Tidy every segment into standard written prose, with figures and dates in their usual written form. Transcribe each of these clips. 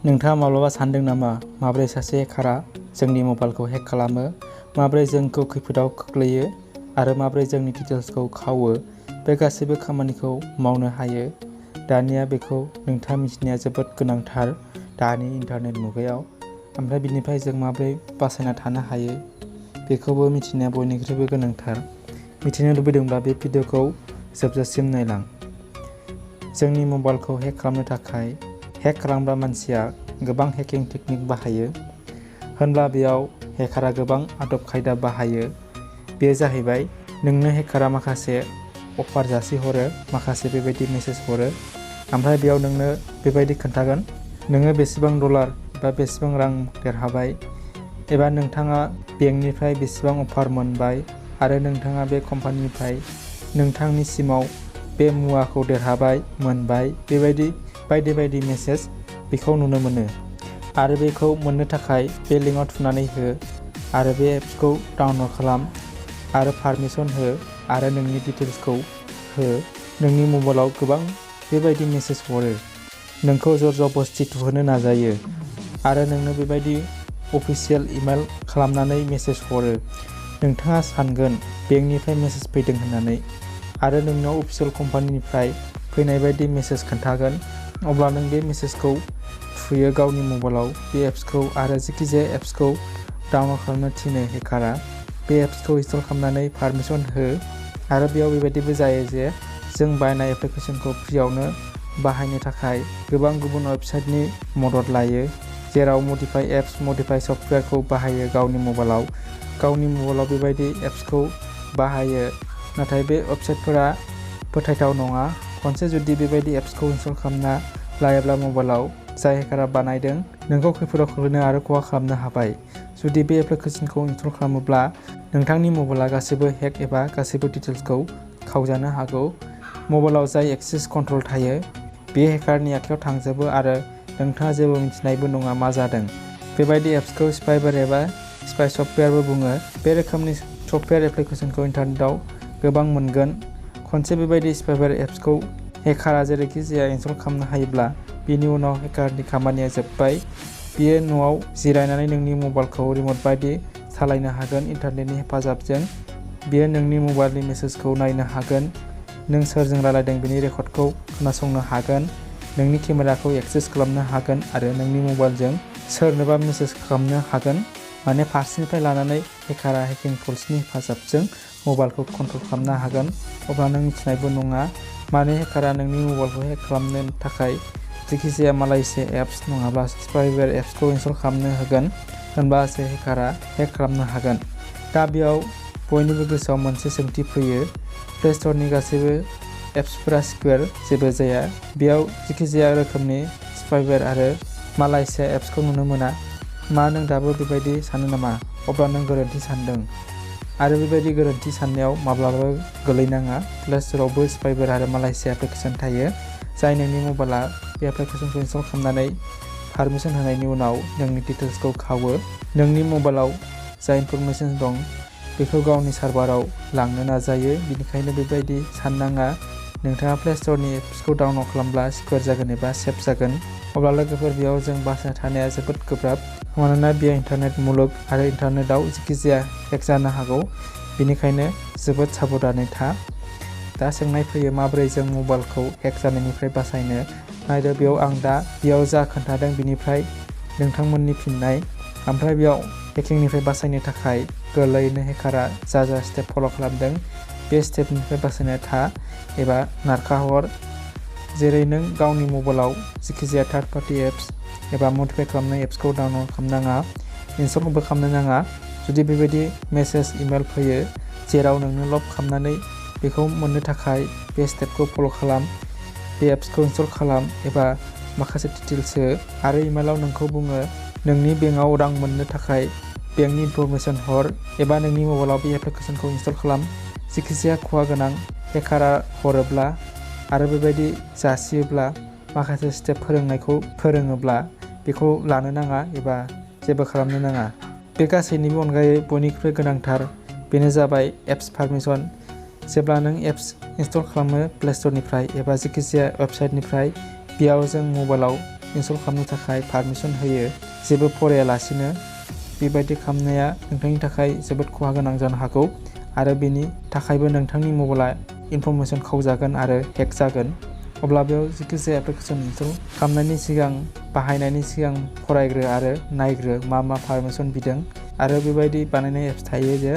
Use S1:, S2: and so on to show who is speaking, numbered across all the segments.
S1: नोंथाङा माब्लाबा सानदों नामा माबोरै सासे हेकारा जोंनि मबाइलखौ हेक खालामो, माबोरै जोंखौ खैफोदाव खोख्लैयो आरो माबोरै जोंनि डिटेल्सखौ खावो, बे गासैबो खामानिखौ मावनो हायो। दानिया बेखौ नोंथाङा मिथिनाया जोबोद गोनांथार दानि इन्टारनेट मुगायाव। ओमफ्राय बिनिफ्राय जों माबोरै बासायना थानो हायो बेखौबो मिथिनाया बयनिख्रुइबो गोनांथार। मिथिनो लुबैदोंब्ला बे भिडिअखौ जोबजासिम नायलां। जोंनि मबाइलखौ हेक खालामनो थाखाय हेक खालामग्रा मानसिया गोबां हेकिं टेकनिक बाहायो। होनब्ला बेयाव हेकारा गोबां आदब खायदा बाहायो। बेयो जाहैबाय नोंनो हेकारा माखासे अफार जासिहरो, माखासे बेबायदि मेसेज हरो। ओमफ्राय बेयाव नोंनो बेबायदि खोन्थागोन नोङो बेसेबां डलार एबा बेसेबां रां देरहाबाय, एबा नोंथाङा बेंकनिफ्राय बेसेबां अफार मोनबाय आरो नोंथाङा बे कम्पानिनिफ्राय नोंथांनि सिमाव बे मुवाखौ देरहाबाय, मोनबाय, बेबायदि बायदि बायदि मेसेज बेखौ नुनो मोनो। आरो बेखौ मोननो थाखाय बे लिंकआव थुनानै हो आरो बे एप्सखौ डाउनलड खालाम आरो पारमिसन हो आरो नोंनि डिटेल्सखौ हो। नोंनि मबाइलाव गोबां बेबायदि मेसेज हरो, नोंखौ जबरदस्ति थुहोनो नाजायो आरो नोंनो बेबायदि अफिसियेल इमेल खालामनानै मेसेज हरो। नोंथाङा सानगोन बेंकनिफ्राय मेसेज फैदों होननानै आरो नोंनाव अफिसियेल कम्पानिनिफ्राय फैनाय बायदि मेसेज खोन्थागोन। अब्ला नों बे मेसेजखौ थुयो गावनि मबाइलाव बे एप्सखौ आरो जिखिजाया एप्सखौ डाउनलड खालामनो थिनो हेकारा। बे एप्सखौ इनस्टल खालामनानै पारमिसन हो आरो बेयाव बेबायदिबो जायो जे जों बायनाय एप्लिकेसनखौ फ्रियावनो बाहायनो थाखाय गोबां गुबुन वेबसाइटनि मदद लायो, जेराव मडिफाइ एप्स, मडिफाइ सफ्टवेरखौ बाहायो गावनि मबाइलाव बेबायदि एप्सखौ बाहायो। नाथाय बे वेबसाइटफोरा फोथायथाव नङा। खनसे जुदि बेबायदि एप्सखौ इनस्टल खालामना लायोब्ला मबाइलाव जाय हेकारा बानायदों नोंखौ खैफोदाव खोख्लैनो आरो खहा खालामनो हाबाय। जुदि बे एप्लिकेसनखौ इनस्टल खालामोब्ला नोंथांनि मबाइला गासैबो हेक एबा गासैबो डिटेल्सखौ खावजानो हागौ। मबाइलाव जाय एक्सेस कन्ट्रल थायो बे हेकारनि आखायाव थांजोबो आरो नोंथाङा जेबो मिथिनायबो नङा मा जादों। बेबायदि एप्सखौ स्पाइवेयर एबा स्पाइ सफ्टवेयारबो बुङो। बे रोखोमनि सफ्टवेयार एप्लिकेसनखौ इन्टारनेटआव गोबां मोनगोन। खनसे बेबायदि स्पाइवेयर एप्सखौ हेकारा जेरैखि जाया इनस्टल खालामनो हायोब्ला बेनि उनाव हेकारनि खामानिया जोब्बाय। बियो न'आव जिरायनानै नोंनि मबाइलखौ रिमट बायदि सालायनो हागोन। इन्टारनेटनि हेफाजाबजों बियो नोंनि मबाइलनि मेसेजखौ नायनो हागोन, नों सोरजों रायलायदों बेनि रेकर्डखौ खोनासंनो हागोन, नोंनि केमेराखौ एक्सेस खालामनो हागोन आरो नोंनि मबाइलजों सोरनोबा मेसेज खालामनो हागोन। माने फारसेनिफ्राय लानानै हेकारा हेकिं टुल्सनि हेफाजाबजों मबाइलखौ कन्ट्रल खालामनो हागोन। अब्ला नों मिथिनायबो नङा माने हेकारा नोंनि मबाइलखौ हेक खालामनो थाखाय जायखिजाया मालयसिया एप्स नङाब्ला स्पाइवेयर एप्सखौ इनस्टल खालामनो होगोन, होनबासो हेकारा हेक खालामनो हागोन। दा बेयाव बयनिबो गोसोआव मोनसे सोंथि फैयो, प्ले स्ट'रनि गासैबो एप्सफोरा सिकिउर जेबो जाया, बेयाव जायखिजाया रोखोमनि स्पाइवेयर आरो मालयसिया एप्सखौ नुनो मोना। मा नों दाबो बेबायदि सानो नामा? अब्ला नों गोरोन्थि सानदों आरो बेबायदि गोरोन्थि साननायाव माब्लाबाबो गोलैनाङा। प्ले स्ट'रावबो स्पाइवेयर आरो मालयसिया एप्लिकेसन थायो, जाय नोंनि मबाइला बे एप्लिकेसनखौ इनस्टल खालामनानै पारमिसन होनायनि उनाव नोंनि डिटेल्सखौ खावो। नोंनि मबाइलाव जा इनफरमेसन दं बेखौ गावनि सार्भाराव लांनो नाजायो। बेनिखायनो बेबायदि साननाङा नोंथाङा प्ले स्ट'रनि एप्सखौ डाउनलड खालामब्ला सिकिउर जागोन एबा सेफ जागोन। अब्ला लोगोफोर, बेयाव जों बासायना थानाया जोबोद गोब्राब, मानोना बेयो इन्टारनेट मुलुग आरो इन्टारनेटआव जायखिजाया हेक जानो हागौ। बेनिखायनो जोबोद साबधानै था। दा सोंनाय फैयो, माबोरै जों मबाइलखौ हेक जानायनिफ्राय बासायनो? नायदो बेयाव जा खोन्थादों बिनिफ्राय नोंथांमोननि फिननाय। ओमफ्राय बेयाव हेकिंनिफ्राय बासायनो थाखाय गोरलैयैनो हेकारा जा स्टेप फल' खालामदों बे स्टेपनिफ्राय बासायना था एबा नारखाहर। जेरै नों गावनि मबाइलाव जायखिजाया थार्ड पार्टि एप्स एबा मडिफाइ खालामनाय एप्सखौ डाउनलड खालामनाङा, इनस्टलबो खालामनो नाङा। जुदि बेबायदि मेसेज इमेल फैयो जेराव नोंनो लब खालामनानै बेखौ मोननो थाखाय बे स्टेपखौ फल' खालाम, बे एप्सखौ इनस्टल खालाम एबा माखासे डिटेल्स हो आरो इमेलाव नोंखौ बुङो नोंनि बेंकआव रां मोननो थाखाय बेंकनि इनफरमेसन हर एबा नोंनि मबाइलाव बे एप्लिकेसनखौ इनस्टल खालाम। जायखिजाया खहा गोनां हेकारा हरोब्ला आरो बेबायदि जासियोब्ला माखासे स्टेप फोरोङोब्ला बेखौ लानो नाङा एबा जेबो खालामनो नाङा। बे गासैनिबो अनगायै बयनिख्रुइ गोनांथार बेनो जाबाय एप्स पारमिसन। जेब्ला नों एप्स इनस्टल खालामो प्ले स्ट'रनिफ्राय एबा जायखिजाया वेबसाइटनिफ्राय, बेयाव जों मबाइलाव इनस्टल खालामनो थाखाय पारमिसन होयो जेबो फरायालासिनो। बेबायदि खालामनाया नोंथांनि थाखाय जोबोद खहा गोनां जानो हागौ आरो बेनि थाखायबो नोंथांनि मबाइला इनफरमेसन खावजागोन आरो हेक जागोन। अब्ला बेयाव जिखिजाया एप्लिकेसन इनस्टल खालामनायनि सिगां बाहायनायनि सिगां फरायग्रो आरो नायग्रो मा पारमिसन बिदों। आरो बेबायदि बानायनाय एप्स थायो जे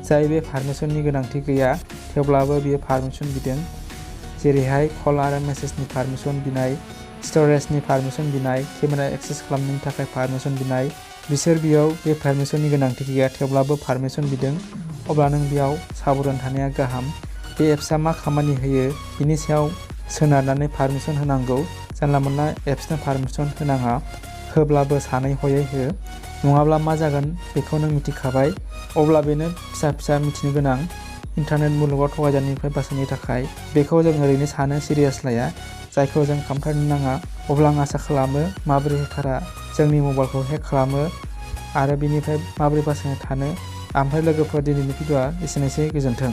S1: जाय बे पारमिसननि गोनांथि गैया थेवब्लाबो बियो पारमिसन बिदों। जेरैहाय कल आरो मेसेजनि पारमिसन बिनाय, स्टरेजनि पारमिसन बिनाय, केमेरा एक्सेस खालामनायनि थाखाय पारमिसन बिनाय। बिसोर बेयाव बे पारमिसननि गोनांथि गैया थेवब्लाबो पारमिसन बिदों। अब्ला नों बेयाव साबधान थानाया गाहाम। बे एप्सआ मा खामानि होयो बिनि सायाव सोनारनानै पारमिसन होनांगौ। जानला मोनला एप्सनो पारमिसन होनाङा। होब्लाबो सानै हयै हो, नङाब्ला मा जागोन बेखौ नों मिथिखाबाय। अब्ला बेनो फिसा फिसा मिथिनो गोनां इन्टारनेट मुलुगाव थगायजानायनिफ्राय बासायनो थाखाय। बेखौ जों ओरैनो सानो सिरियास लाया, जायखौ जों खालामथारनो नाङा। अब्ला आं आसा खालामो माबोरै हेकारा जोंनि मबाइलखौ हेक खालामो आरो बिनिफ्राय माबोरै बासायनो थानो। ओमफ्राय लोगोफोर, दिनैनि भिडिअ'आ एसेनोसै, गोजोन्थों।